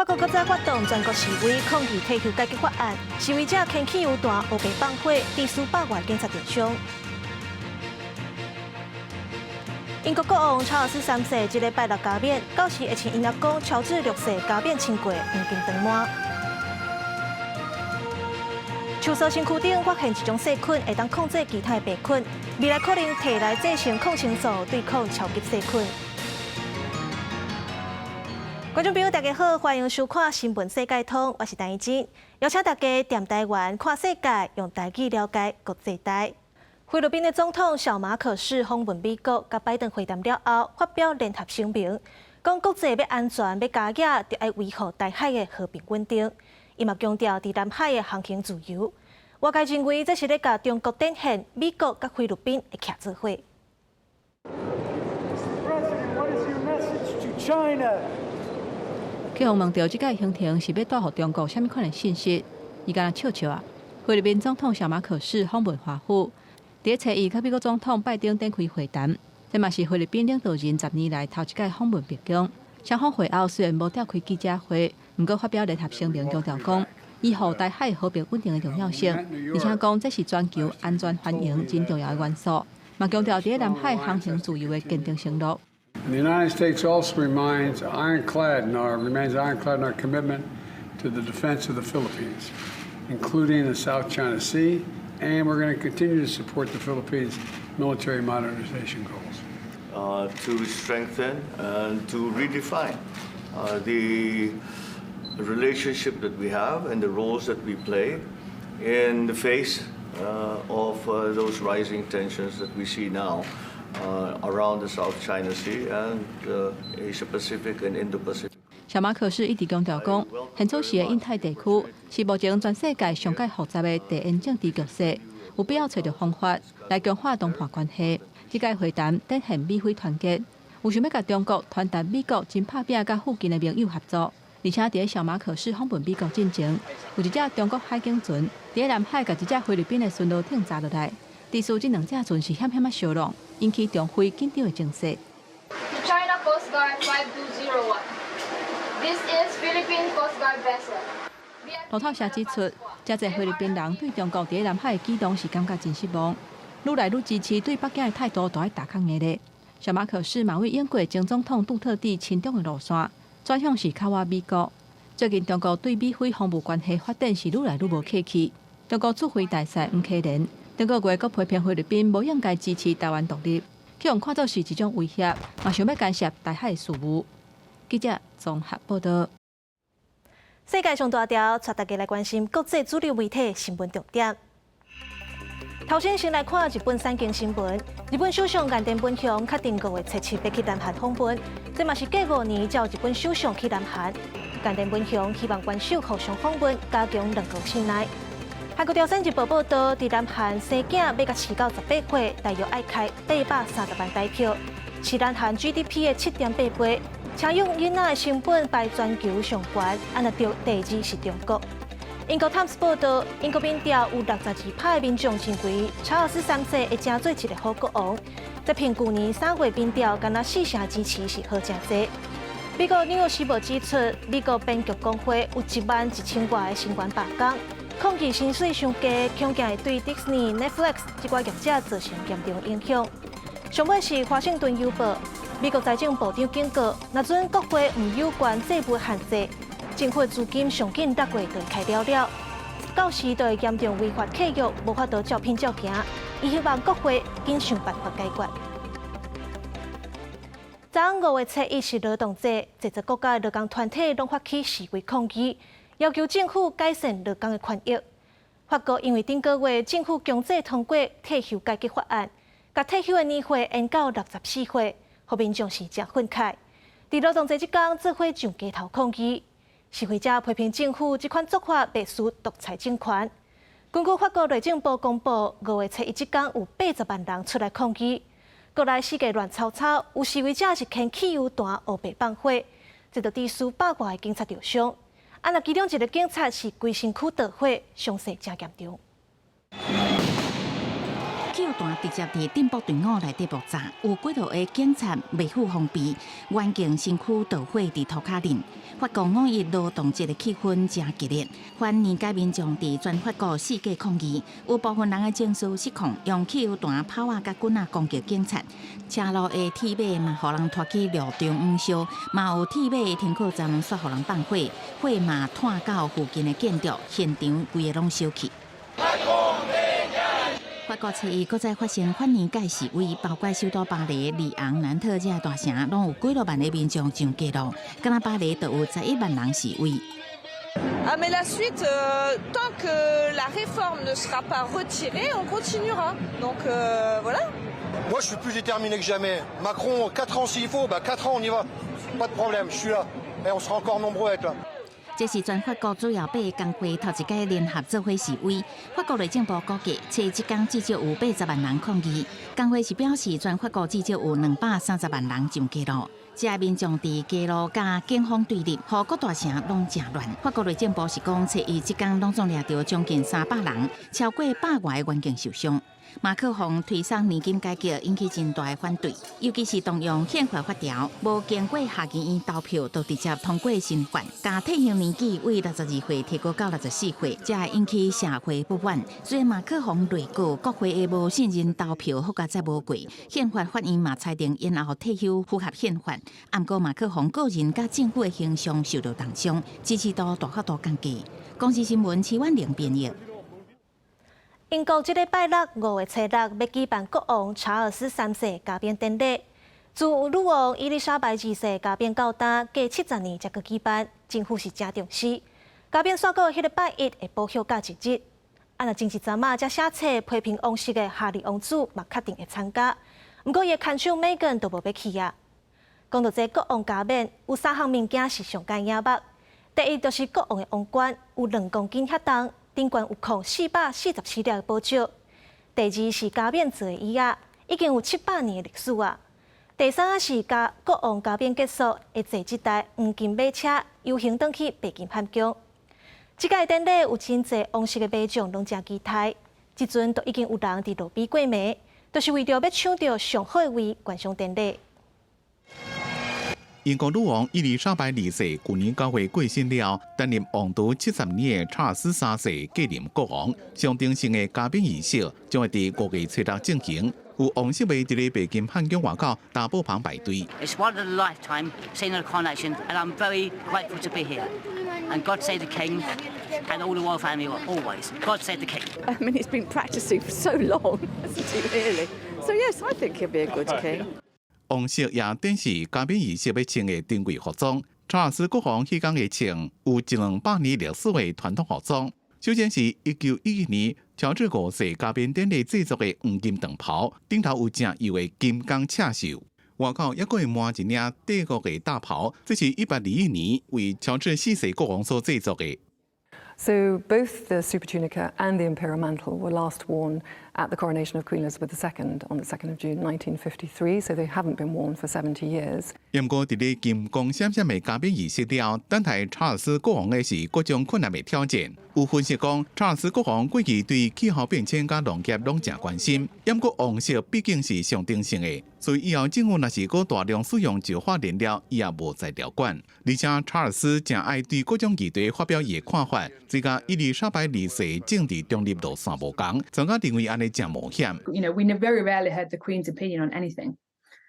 國閣再發動全國示威抗議退休改革法案，示威者掀汽油彈、烏白放火，致使百外警察受傷。英國國王查爾斯三世這禮拜六加冕，到時會親𪜶阿公喬治六世加冕親過黃金長幔。樹趖身軀頂發現一種細菌，會當控制其他的病菌，未來可能提來製成抗生素對抗超級細菌。觀眾朋友，大家好，歡迎收看《新聞世界通》，我是陳怡靜，邀請大家踮台灣看世界，用台語了解國際大。菲律賓的總統小馬可仕訪問美國，佮拜登會談了後，發表聯合聲明，講國際欲安全、欲佳業，著愛維護台海的和平穩定。伊嘛強調佇南海的航行自由。外界認為這是咧共中國展現美國佮菲律賓會徛做伙。 President, what is your message to China? 去予問著這個行程是欲帶予中國啥物款的信息？伊敢若笑笑啊！菲律賓總統小馬可仕訪問華府，佇初一佮美國總統拜登展開會談，這嘛是菲律賓領導人10年來頭一擺訪問白宮。雙方會後雖然無召開記者會，毋過發表聯合聲明，強調講維護台海和平穩定的重要性，而且講這是全球安全繁榮真重要的元素，嘛強調佇南海航行自由的堅定承諾。 The United States also remains ironclad in our commitment to the defense of the Philippines, including the South China Sea, and we're going to continue to support the Philippines' military modernization goals. To strengthen and to redefine the relationship that we have and the roles that we play in the face of those rising tensions that we see now around the South China Sea and Asia Pacific and Indo-Pacific. 小馬可仕一直強調講，現此時的印太地區是目前全世界上蓋複雜的地緣政治局勢，有必要揣著方法來強化談判關係。這屆會談展現美菲團結，有想欲共中國傳達美國真拍拚佮附近的盟友合作。而且佇小馬可仕訪問美國進前，有一隻中國海警船佇南海共一隻菲律賓的巡邏艇軋落來，致使這兩隻船是險險仔相挵，引起中菲緊張的情勢。 China Coast Guard 5201. This is Philippine Coast Guard vessel. 路透社指出，誠濟菲律賓人對中國佇南海的舉動是感覺真失望，愈來愈支持對北京的態度都愛打較硬咧。小馬可仕嘛為英國前總統杜特蒂親中的路線，轉向是較倚美國。最近中國對美菲防務關係發展是愈來愈無客氣。中國駐菲大使吳克連頂個月閣批評菲律賓無應該支持台灣獨立，去予看做是一種威脅，嘛想欲干涉台海事務。記者綜合報道。世界上大條，帶大家來關心國際主流媒體新聞重點。頭先先來看日本產經新聞。日本首相岸田文雄確定5月初七欲去南韓訪問，這嘛是隔5年才有日本首相去南韓。岸田文雄希望元首互相訪問，加強兩國信賴。韓國朝鮮日報報導，佇南韓生囝欲共飼到18歲，大約愛開830萬台票，是南韓 GDP 的7.8倍。請養囡仔的成本排全球上懸，按若著第二是中國。英國《Times》報導，英國民調有62%的民眾認為查爾斯三世會成做一個好國王。這憑舊年3月民調，干焦四成支持是好誠濟。美國《紐約時報》指出，美國編劇工會有1萬1千外個成員罷工，抗議薪水傷低，恐驚會對 Disney、Netflix 這寡業者造成嚴重影響。上尾是《華盛頓郵報》，美國財政部長警告，若准國會毋有關債務限制，政府資金上緊6月就會開了了，到時就會嚴重違反契約，無法度照品照行。伊希望國會緊想辦法解決。昨昏5月初一是勞動節，濟濟國家的勞工團體攏發起示威抗議，要求政府改善勞工的權益。法國因為頂個月政府強制通過退休改革法案，共退休的年歲延到64歲，予民眾是誠憤慨。佇勞動節這工，做伙上街頭抗議。示威者批評政府這款做法類似獨裁政權。根據法國內政部公布，5月初一這工有80萬人出來抗議。國內四界亂糟糟，有示威者是掀汽油彈、烏白放火，這就致使百外个警察著傷。啊，若其中一個警察是規身軀著火，傷勢誠嚴重。汽油彈直接佇鎮暴隊伍內底爆炸，有幾多个警察袂赴防備，原敬身軀著火佇塗跤頂。法國五一勞動節的氣氛誠激烈，反年改民眾佇全法國四界抗議，有部分人的情緒失控，用汽油彈、炮仔佮棍仔攻擊警察。車路的鐵馬嘛，予人拖去路中央燒，嘛有鐵馬的停靠站煞予人放火，火嘛湠到附近的建築，現場規个攏燒去。法國初一閣再發生反年改示威，包括首都巴黎、里昂、南特這个大城，攏有幾若萬个民眾上街路。敢若巴黎就有11萬人示威。 Ah mais la suite, tant que la réforme ne sera pas retirée, on continuera. Donc voilà. Moi, je suis plus déterminé que jamais. Macron, 4 ans s'il faut, bah 4 ans, on y va. Pas de problème, je suis là. Et on sera encore nombreux à être là. 這是全法國主要八个工會頭一擺聯合做伙示威。法國內政部估計，初一工至少有80萬人抗議。工會是表示，全法國至少有230萬人上街路。這民眾佇街路佮警方對立，予各大城攏誠亂。法國內政部是講，初一這工攏總掠著將近300人，超過百外个員警受傷。馬克宏推捫年金改革引起真大的反對，尤其是動用憲法法條，無經過下議院投票就直接通過新法，共退休年紀為62歲提高到64歲，這引起社會不滿。雖然馬克宏內閣國會的無信任投票好佳哉無過，憲法法院嘛裁定延後退休符合憲法，毋過馬克宏個人佮政府的形象受到重傷，支持度大幅度降低。公視新聞徐婉玲編譯。英國這禮拜六五月初六欲舉辦國王查爾斯三世加冕典禮，自女王伊麗莎白二世加冕到今隔70年才閣舉辦，政府是誠重視。加冕煞閣彼个拜一會補休假一日。啊，若前一陣仔才寫冊批評王室的哈利王子嘛確定會參加，毋過伊的牽手梅根都無欲去啊。講到這國王加冕，有三項物件是上蓋惹目。第一就是國王的王冠有2公斤遐重。頂懸有囥444粒的寶石。第二是加冕坐的椅仔，已經有700年的歷史啊。第三是加國王加冕結束，會坐這台黃金馬車遊行轉去白金漢宮。這屆典禮有真濟王室的民眾攏誠期待，這陣都已經有人佇路邊過暝，就是為著欲搶著上好的位觀賞典禮。英國女王伊麗莎白二世舊年9月過身了，擔任王儲70年的查爾斯三世繼任國王，象徵性的加冕儀式將會佇五月初六進行。有王室迷佇咧白金漢宮外口大布棚排隊。 It's one in a lifetime seeing the coronation, and I'm very grateful to be here. And God save the King and all the royal family always. God save the King. I mean, he's been practicing for so long, hasn't he, really? So yes, I think he'll be a good king. 王室也展示加冕儀式欲穿的珍貴服裝。查爾斯國王彼工會穿有一兩百年歷史的傳統服裝。首先是1911年喬治五世加冕典禮製作的黃金長袍，頂頭有誠幼的金工刺繡。外口猶閣會抹一領帝國的大袍，這是1821年為喬治四世國王所製作的。 So both the supertunica and the imperial mantle were last worn at the coronation of Queen Elizabeth II on the 2nd of June 1953, so they haven't been worn for 70 years. 毋過，佇咧金光閃閃的加冕儀式了，等待查爾斯國王的是各種困難的挑戰。有分析講，查爾斯國王過去對氣候變遷佮農業攏誠關心。毋過王室畢竟是象徵性的，所以以後政府若是閣大量使用石化燃料，伊也無才調管。而且查爾斯誠愛對各種議題發表伊的看法，這佮伊麗莎白二世政治中立路線無仝，專家認為按呢誠冒險。 We very rarely heard the Queen's opinion on anything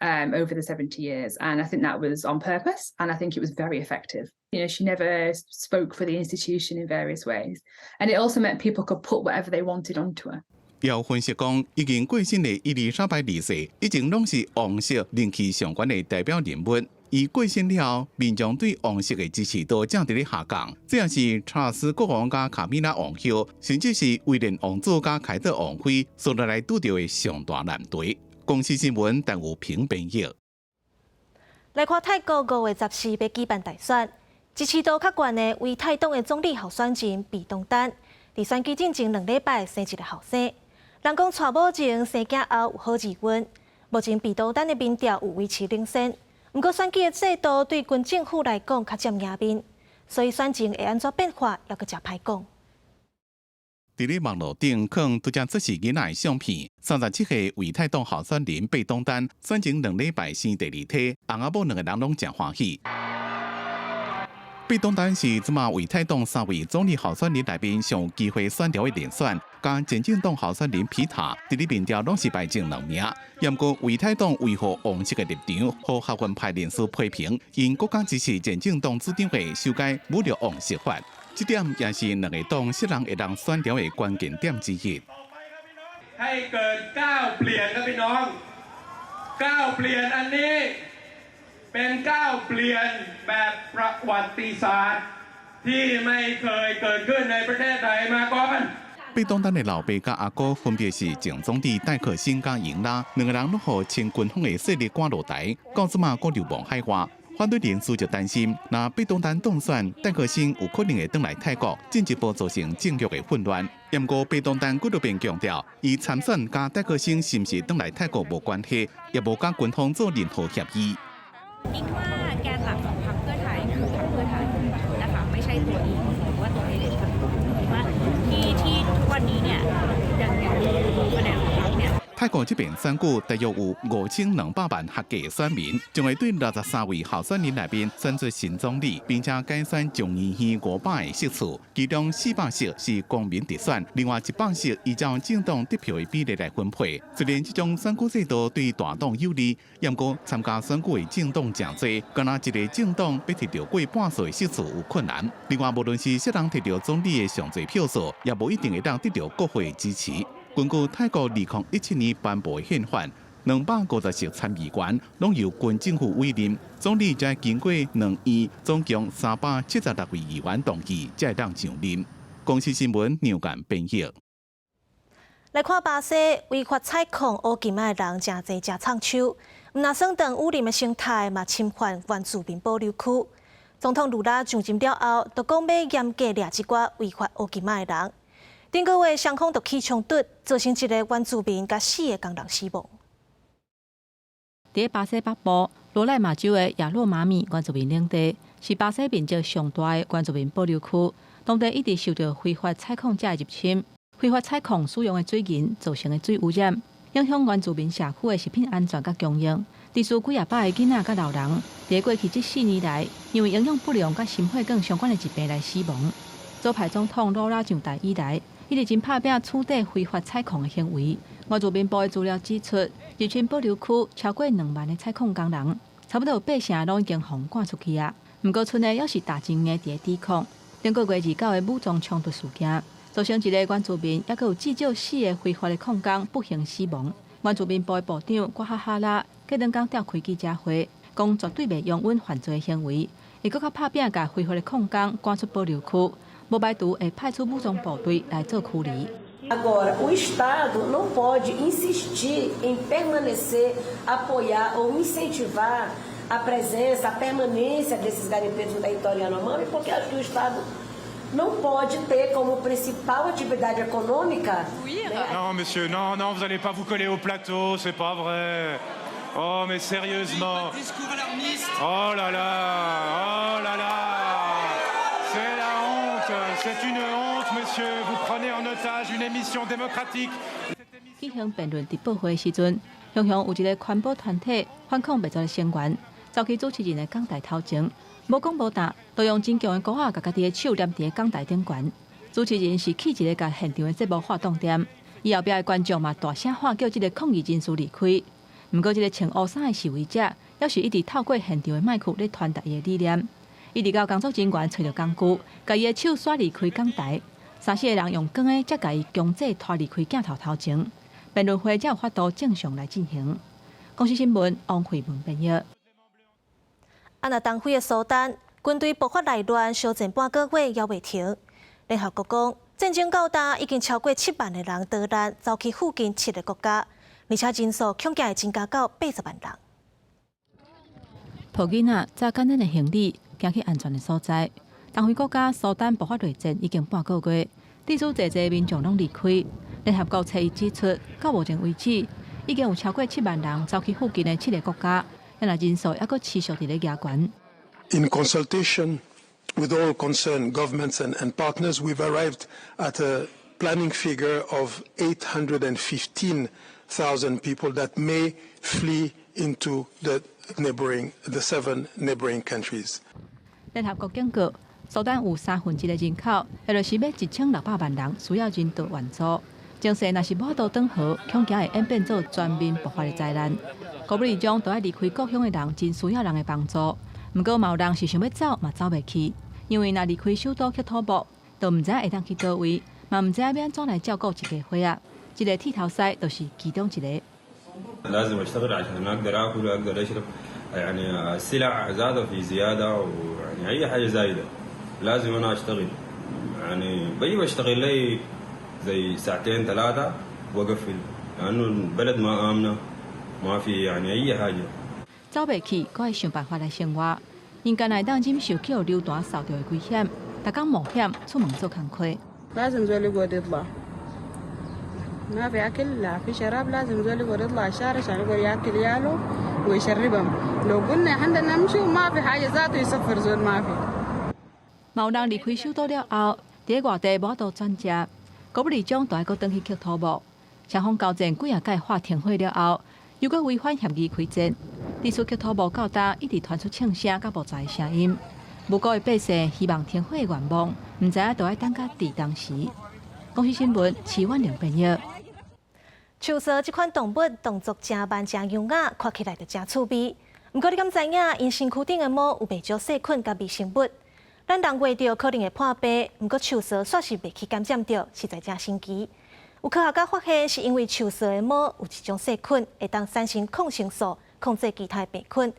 over the 70 years, and I think that was on purpose, and I think it was very effective. She never spoke for the institution in various ways, and it also meant people could put whatever they wanted onto her. 有分析講，已經過身的伊麗莎白二世，以前攏是王室人氣上懸的代表人物。伊過身了後，民眾對王室的支持度正佇咧下降。這也是查爾斯國王佮卡米拉王后，甚至是威廉王子佮凱特王妃，所來拄著的上大難題。公視新聞，陳有平編譯。來看泰國5月14欲舉辦大選，支持度較懸的為泰黨的總理候選人貝東丹，佇選舉進前2禮拜生一个後生。人講娶某前生囝後有好日運，目前貝東丹的民調有維持領先。毋過選舉的制度對軍政府來講較佔贏面，所以選情會按怎變化，猶閣誠歹講。佇咧網路頂囥拄才出世囡仔的相片。37歲為泰黨候選人貝東丹選前2禮拜生第二胎，翁仔某兩個人攏誠歡喜。貝東丹是這馬為泰黨三位總理候選人內面上有機會選著的人選，佮前進黨候選人皮塔，佇咧民調攏是排前兩名。毋過為泰黨維護王室的立場，予學院派人士批評，𪜶閣較支持前進黨主張的修改侮辱王室法。這點也是兩個黨誰人會當選著的關鍵點之一。 ให้เกิดก้าวเปลี่ยนครับพี่น้องก้าวเปลี่ยนอันนี้เป็นก้าวเปลี่ยนแบบประวัติศาสตร์ที่ไม่เคยเกิดขึ้นในประเทศไทยมาก่อน 貝東丹的老爸佮阿哥分別是前總理戴克辛佮英拉，兩個人攏予親軍方的勢力趕落台，到這馬閣流亡海外。反對人士就擔心，若貝東丹當選，戴克辛有可能會轉來泰國，進一步造成政局的混亂。毋過貝東丹幾落遍強調，伊參選佮戴克辛是毋是轉來泰國無關係，也無佮軍方做任何協議。 อิงว่าแกนหลักของพรรคเพื่อไทยคือพรรคเพื่อไทยนะคะไม่ใช่ตัวอิงหรือว่าตัวเอเดนว่าที่ที่ทุกวันนี้เนี่ยอย่างอย่างดูคะแนนของพรรคเนี่ย 泰國這遍選舉大約有5200萬合格選民，將會對63位候選人內面選出新總理，並且改選眾議院500個席次，其中400席是公民直選，另外100席依照政黨得票的比例來分配。雖然這種選舉制度對大黨有利，毋過參加選舉的政黨誠濟，敢若一個政黨欲摕著過半數的席次有困難。另外，無論是誰人摕著總理的上濟票數，也無一定會當得著國會的支持。根據泰國2017年頒布的憲法，250席參議員攏由軍政府委任，總理才經過兩院總共376位議員同意，才會當上任。公視新聞梁間編譯。來看巴西違法採礦烏金仔的人誠濟誠藏手，毋但損斷雨林的生態，嘛侵犯原住民保留區。總統盧拉上任了後，就講欲嚴格掠這寡違法挖金仔的人。頂個月雙方就起衝突，造成一个原住民佮四个工人死亡。佇巴西北部羅賴馬州的亞諾馬米原住民領地，是巴西面積上大的原住民保留區，當地一直受著非法採礦者的入侵。非法採礦使用的水銀造成的水污染，影響原住民社區的食品安全佮供應。致使幾仔百个囡仔佮老人，佇過去這4年來，因為營養不良佮心血管相關的疾病來死亡。左派總統魯拉上台以來，一直真拍拚取締非法採礦的行為。原住民部的資料指出，入侵保留區超過2萬个採礦工人，差不多有八成攏已經予𪜶趕出去矣。毋過村內猶是打真硬佇咧抵抗。頂個月29的武裝衝突事件，造成一个原住民，猶閣有至少四个非法的礦工不幸死亡。原住民部的部長瓜哈哈拉隔兩工召開記者會，講絕對袂容忍犯罪的行為，會閣較拍拚共非法的礦工趕出保留區，無排除會派出武裝部隊來做驅離。 Agora, o Estado não pode insistir em permanecer, apoiar ou incentivar a presença, a permanência desses garimpeiros no território Yanomami, porque acho que o Estado não pode ter como principal atividade econômica. Non, monsieur, non, non, vous n'allez pas vous coller au plateau, c'est pas vrai. Oh, mais sérieusement. Oh là là, oh là là. C'est la honte, c'est une honte, monsieur. Vous prenez en otage une émission démocratique. 舉行辯論直播會時陣，雄雄有一个環保團體反抗白族的成員，走去主持人的講台頭前，無講無答，都用真強的鼓仔共家己的手黏佇咧講台頂懸。主持人是氣一个共現場的節目劃斷點，伊後壁的觀眾嘛大聲喊叫這个抗議人士離開。毋過這个穿烏衫的示威者，猶是一直透過現場的麥克咧傳達伊的理念。一直到工作人員揣著工具，共伊的手徙離開講台，三四个人用扛的才共伊強制拖離開鏡頭頭前。辯論會才有法度正常來進行。公視新聞王慧文編譯。啊，若東非的蘇丹軍隊爆發內亂，相戰半個月猶未停。聯合國講，戰爭到今已經超過7萬个人逃難，走去附近七个國家，而且人數恐驚會增加到80萬人。抱囡仔、紮簡單的行李，行去安全的所在。東非國家蘇丹爆發內戰已經半個月，致使濟濟民眾攏離開。聯合國初一指出，到目前為止，已經有超過7萬人走去附近的七个國家，但若人數猶閣持續佇咧加懸。 In consultation with all concerned governments and partners, we've arrived at a Planning figure of 815,000 people that may flee into the seven neighboring countries. 聯合國警告，蘇丹有三分之一的人口，也就是欲1600萬人需要人道援助。情勢若是無法度轉好，恐驚會演變做全面爆發的災難。高布里將都愛離開故鄉的人，真需要人的幫助。毋過，嘛有人是想欲走，嘛走袂去，因為若離開首都喀土穆，就毋知會當去佗位，嘛毋知欲按怎來照顧一家伙仔。這个剃頭師就是其中一個。 لازم اشتغل عشان اقدر اكل واقدر اشرب، يعني السلع زادة في زياده، ويعني اي حاجه زايده لازم انا اشتغل. يعني بجي بشتغل لي زي ساعتين ثلاثه واقفل لانه البلد ما امنه، ما في يعني اي حاجه. 走袂去，閣愛想辦法來生活。𪜶敢若會當忍受予流彈掃著的危險，逐工冒險出門做工課。 لازم زول يقعد يطلع، ما في اكل لا في شراب، لازم زول يقعد يطلع الشارع عشان يقعد ياكل عياله ويشربهم. لو قلنا احنا نمشي وما في حاجه ذاته يسفر زول ما في。嘛有人離開首都了後，佇外地無法度轉食，高不里將就愛閣轉去喀土穆。雙方交戰幾仔擺喊停火了後，又閣違反協議開戰。自從喀土穆到今一直傳出槍聲佮爆炸的聲音。無辜的百姓希望停火的願望，毋知影都愛等到佇當時。公視新聞，徐婉玲編譯。樹趖這款動物動作誠慢、誠優雅，看起來就誠趣味。毋過你敢知影，𪜶身軀頂的毛有袂少細菌佮微生物，咱人聞著可能會破病，毋過樹趖煞是袂去感染著，實在誠神奇。有科學家發現，是因為樹趖的毛有一種細菌，會當產生抗生素，控制其他的病菌。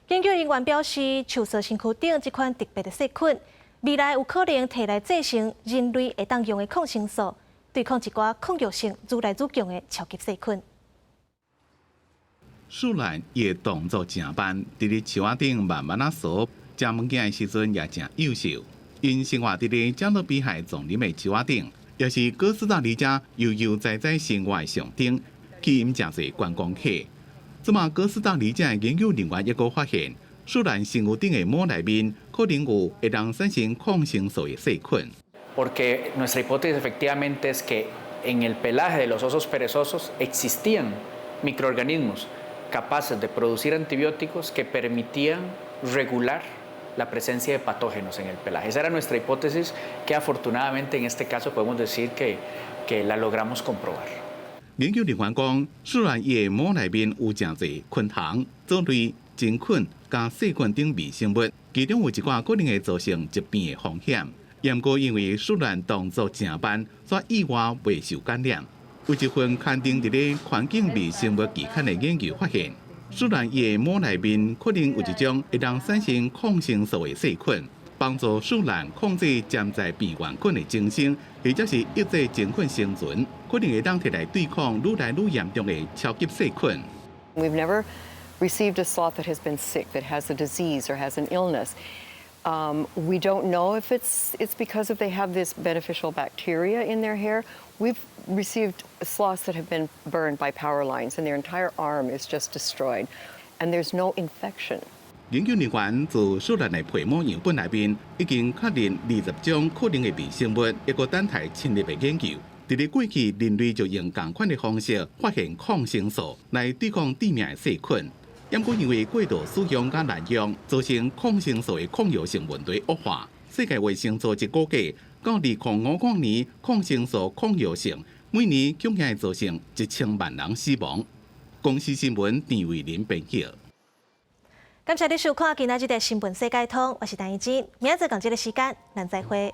研究人員表示，樹趖身軀頂這款特別的細菌，未來有可能提來製成人類會當用的抗生素，對抗一寡抗藥性愈來愈強的超級細菌。樹懶伊的動作誠慢，佇咧樹仔頂慢慢仔趖，食物件的時陣也誠幼秀。𪜶生活佇咧加勒比海叢林的樹仔頂，也是哥斯達黎加悠悠哉哉生活的象徵，吸引誠濟觀光客。這馬哥斯達黎加的研究人員猶閣發現，樹懶身軀頂的毛內面可能有會當產生抗生素的細菌。 Porque nuestra hipótesis efectivamente es que en el pelaje de los osos perezosos existían microorganismos capaces de producir antibióticos que permitían regular la presencia de patógenos en el pelaje. Esa era nuestra hipótesis que afortunadamente en este caso podemos decir que la logramos comprobar. 研究人員講，樹懶伊的毛內面有誠濟昆蟲、藻類、真菌佮細菌等微生物，其中有一寡可能會造成疾病的風險。毋過因為樹懶動作誠慢，煞意外袂受感染。有一份刊登佇咧環境微生物期刊的研究發現，樹懶伊的毛內面可能有一種會當產生抗生素的細菌，幫助樹懶控制潛在病原菌的增生，或者是抑制真菌生存，可能會當提來對抗愈來愈嚴重的超級細菌。 We've never received a sloth that has been sick, that has a disease or has an illness. We don't know if it's because of they have this beneficial bacteria in their hair. We've received sloths that have been burned by power lines and their entire arm is just destroyed, and there's no infection. 研究人員自樹懶的皮毛樣本內面已經確認20種可能的微生物，猶閣等待深入的研究。佇咧過去，人類就用仝款的方式發現抗生素來對抗致命的細菌。毋過因為過度使用佮濫用，造成抗生素的抗藥性問題惡化。世界衛生組織估計，到2055年，抗生素抗藥性每年恐驚會造成1000萬人死亡。公視新聞陳慧琳編譯。感謝你收看今仔日的新聞世界通，我是陳怡靜，明仔載仝這个時間，咱再會。